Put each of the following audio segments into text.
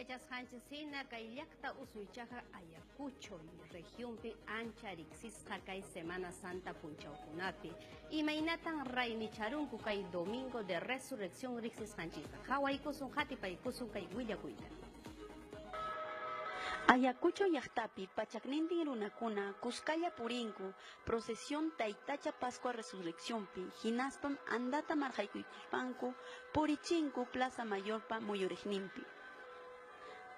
Yachasqanchis hina kay llaqta usuychaqa Ayacucho regionpi ancha riqsisqa kay Semana Santa punchawkunapi. Imaynatan raymicharunku kay Domingo de Resurrección riqsisqanchikta? Qhawaykusun, qatipaykusun kay willakuyta. Ayacucho llaqtapi pachaknintin runakuna kuskalla purinku procesión Taytacha Pascua Resurreccionpi hinaspam andata marqaykuykuspanku purichinku Plaza Mayorpa muyuriqninpi.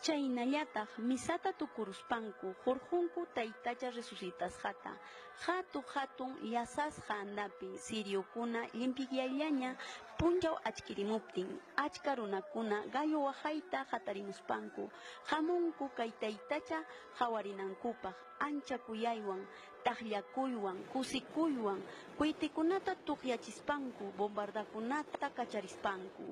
Chaynallataq misata tukuruspanku hurqunku Taytacha resucitasqata hatu-hatun llasasqa andapi siriokuna llimpikyallaña punchaw achkirimuptin achka runakuna gallo waqayta hatarimuspanku hamunku kay Taytacha qawarinankupaq ancha kuyaywan, taqllakuywan, kusikuywan, cohetekunata tuqyachispanku, bombardakunata kacharispanku.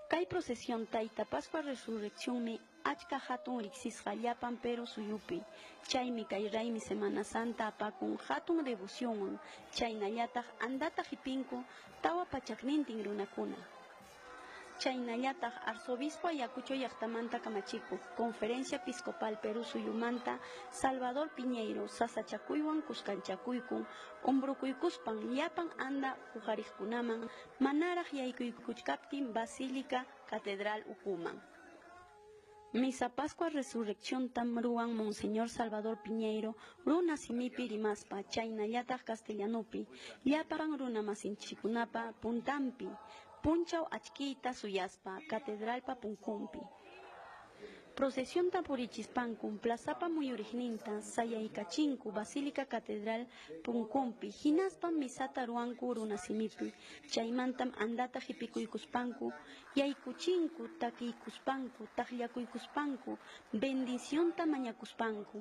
Kay procesión Tayta Pascua Resurreccionmi achka hatun riqsisqa llapan Perú suyupi, chaymi kay raymi Semana Santa apakun hatun devocionwan, chaynallataq andata qipinku 400nintin runakuna. Chaynallataq Arzobispo Ayacucho llaqtamanta kamachikuq, Conferencia Episcopal Perú suyumanta Salvador Piñeyro sasachakuywan kuskanchakuykun umbrukuykuspan llapan anda huqariqkunaman manaraq yaykuykuchkaptin Basílica Catedral ukuman. Misa Pascua Resurrecciontam ruwan Monseñor Salvador Piñeyro runa simipi rimaspa chaynallataq castellanupi llapan runamasinchikkunapa puntanpi punchaw achkiyta suyaspa catedralpa punkunpi. Procesionta purichispankum plazapa muyuriqninta sayaykachinku Basílica Catedral punkunpi hinaspam misata ruwanku runasimipi, chaymantam andata qipikuykuspanku yaykuchinku takiykuspanku taqllakuykuspanku bendicionta mañakuspanku.